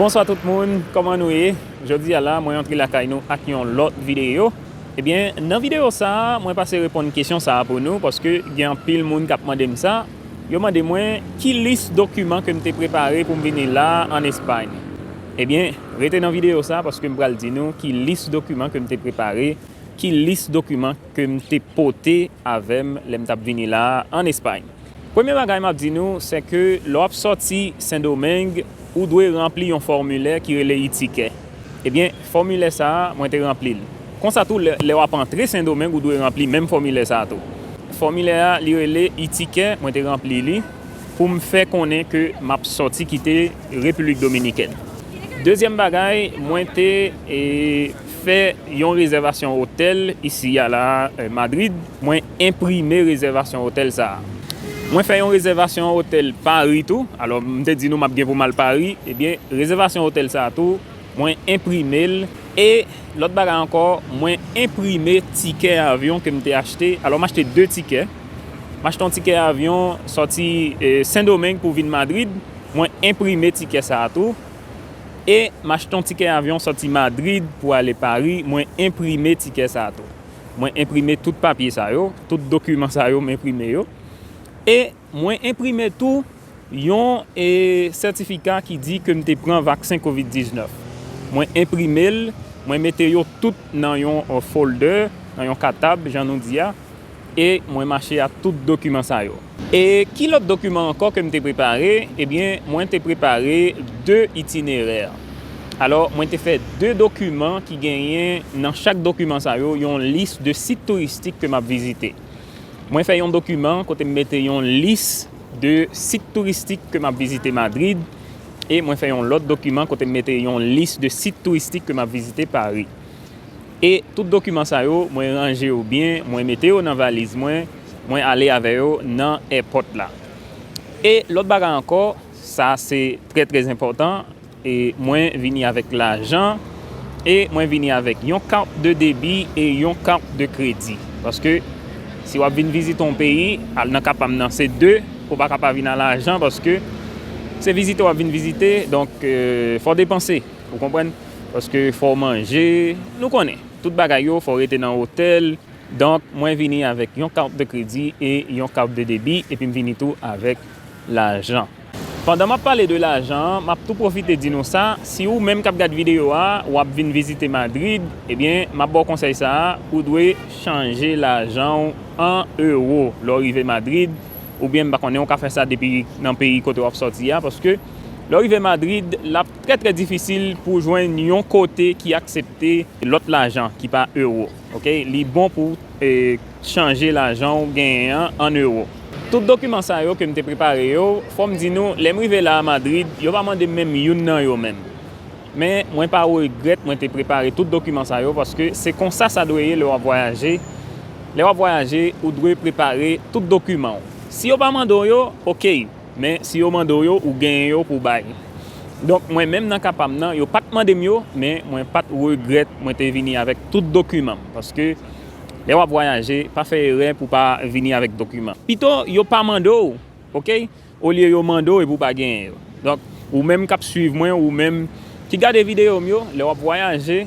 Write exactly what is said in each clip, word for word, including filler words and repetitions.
Bonswa tout moun, kòman nou ye? Jodi a la, mwen antre lakay nou ak yon lòt videyo. Ebyen, nan videyo sa a, mwen pase reponn kesyon sa a pou nou, paske gen anpil moun k ap mande m sa. Yo mande mwen ki lis dokiman ke m te prepare pou m vini la a, ann Espay. Ebyen, rete nan videyo sa a, paske m pral di nou ki lis dokiman ke m te prepare, ki lis dokiman ke m te pote avè m lè m t ap vini la a, ann Espay. Premye bagay m ap di nou, se ke lè w ap sòti Sendomeng, ou dwe ranpli yon fòmilè ki rele itikè. Ebyen, fòmilè sa a, mwen te ranpli l. Konsa tou, lè, lè w ap antre Sendomeng, ou dwe ranpli menm fòmilè sa a tou. Fòmilè a, li rele itikè, mwen te ranpli li pou m fè konnen ke m ap sòti kite Repiblik Dominikèn. Dezyèm bagay, mwen te, e, fè yon rezèvasyon otèl isi a la, e, Madrid. Mwen enprime rezèvasyon otèl sa a. Mwen fè yon rezèvasyon otèl Pari tou. Alò, m te di nou m ap gen pou m al Pari. Ebyen, rezèvasyon otèl sa a tou, mwen enprime l. E lòt bagay ankò, mwen enprime tikè avyon ke m te achte. Alò, m achte de tikè. M achte yon tikè avyon sòti, e, Sendomeng pou vin Madrid. Mwen enprime tikè sa a tou. E m achte yon tikè avyon sòti Madrid pou ale Pari. Mwen enprime tikè sa a tou. Mwen enprime tout papye sa yo, tout dokiman sa yo, m enprime yo. E mwen enprime tou yon, e, sètifika ki di ke m te pran vaksen kovid diznèf. Mwen enprime l, mwen mete yo tout nan yon, e, folder, nan yon katab, jan nou di a, e mwen mache ak tout dokiman sa yo. E ki lòt dokiman ankò ke m te prepare? Ebyen, mwen te prepare de itinerè. Alò, mwen te fè de dokiman ki genyen nan chak dokiman sa yo yon lis de sit touristik ke m ap vizite. Mwen fè yon dokiman kote m mete yon lis de sit touristik ke m ap vizite Madrid, e mwen fè yon lòt dokiman kote m mete yon lis de sit touristik ke m ap vizite Pari. E tout dokiman sa yo, mwen ranje yo byen, mwen mete yo nan valiz mwen, mwen ale avè yo nan èpòt la. E lòt bagay ankò, sa se trè, trè enpòtan, e mwen vini avèk lajan, e mwen vini avèk yon kat de debi e yon kat de kredi. Paske si w ap vin vizite yon peyi, al nan ka pa m nan, se de, ou pa ka pa vin a lajan, paske se vizite w ap vin vizite, donk, e, fò w depanse, ou konprann? Paske fò w manje, nou konnen, tout bagay yo, fò w rete nan otèl. Donk, mwen vini avèk yon kat de kredi e yon kat de debi, epi m vini tou avèk lajan. Pandan m ap pale de lajan an, m ap tou pwofite di nou sa, si ou menm k ap gad videyo a, w ap vin vizite Madrid, ebyen, m ap ba w konsèy sa a, ou dwe chanje lajan w an ewo lè w rive Madrid, oubyen m pa konnen ou ka fè sa depi nan peyi kote w ap sòti a, paske lè w rive Madrid, l ap trè, trè difisil pou w jwenn yon kote ki aksepte lòt lajan ki pa ewo. Oke, li bon pou, e, chanje lajan w genyen an an ewo. Tout dokiman sa yo ke m te prepare yo, fò m di nou, lè m rive la a Madrid, yo pa mande m menm youn nan yo menm. Men, mwen pa regrèt mwen te prepare tout dokiman sa yo, paske se konsa sa dwe ye lè w ap vwayaje. Lè w ap vwayaje, ou dwe prepare tout dokiman w. Si yo pa mande w yo, oke. Men, si yo mande w yo, ou genyen yo pou w bay. Donk, mwen menm nan ka pa m nan, yo pa t mande m yo, men mwen pa t regrèt mwen te vini avèk tout dokiman m. Paske, lè w ap vwayaje, pa fè erè pou w pa vini avèk dokiman. Pito, yo pa mande w, oke? Olye yo mande w epi w pa genyen yo. Donk, ou menm k ap swiv mwen, ou menm ki gade videyo m yo, lè w ap vwayaje,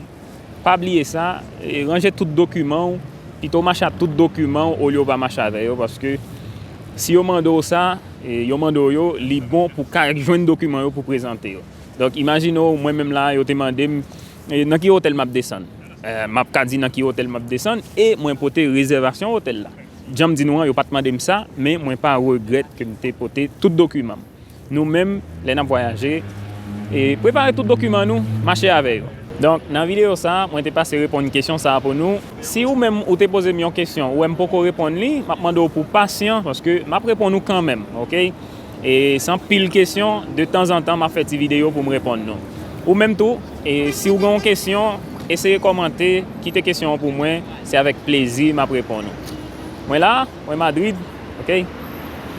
pa bliye sa, e, ranje tout dokiman w, pito w mache ak tout dokiman w olye w pa mache avè yo, paske si yo mande w sa, e, yo mande w yo, li bon pou w ka jwenn dokiman yo pou w prezante yo. Donk, imajine w, mwen menm la, yo te mande m, e, nan ki otèl m ap desann. E, m ap ka di nan ki otèl m ap desann, e mwen pote rezèvasyon otèl la. Jan m di nou an, yo pa t mande m sa, men mwen pa regrèt ke m te pote tout dokiman m. Nou menm, lè n ap vwayaje, e prepare tout dokiman nou, mache avè yo. Donk, nan videyo sa a, mwen te pase reponn kesyon sa a pou nou. Si ou menm ou te poze m yon kesyon, ou wè m poko reponn li, m ap mande w pou w pasyan, paske m ap reponn ou kanmenm, oke? E se anpil kesyon, de tanzantan, m ap fè ti videyo pou m reponn nou. Ou menm tou, e si w gen yon kesyon, eseye kòmante, kite kesyon an pou mwen, se avèk plezi m ap reponn ou. Mwen la, mwen Madrid, oke?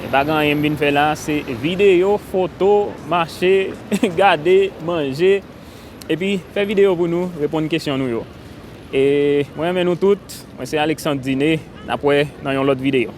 E pa gen anyen m vin fè la, se videyo, foto, mache, gade, manje, epi fè videyo pou nou, reponn kesyon nou yo. E mwen renmen nou tout, mwen se Alexandre Diné, n ap wè nan yon lòt videyo.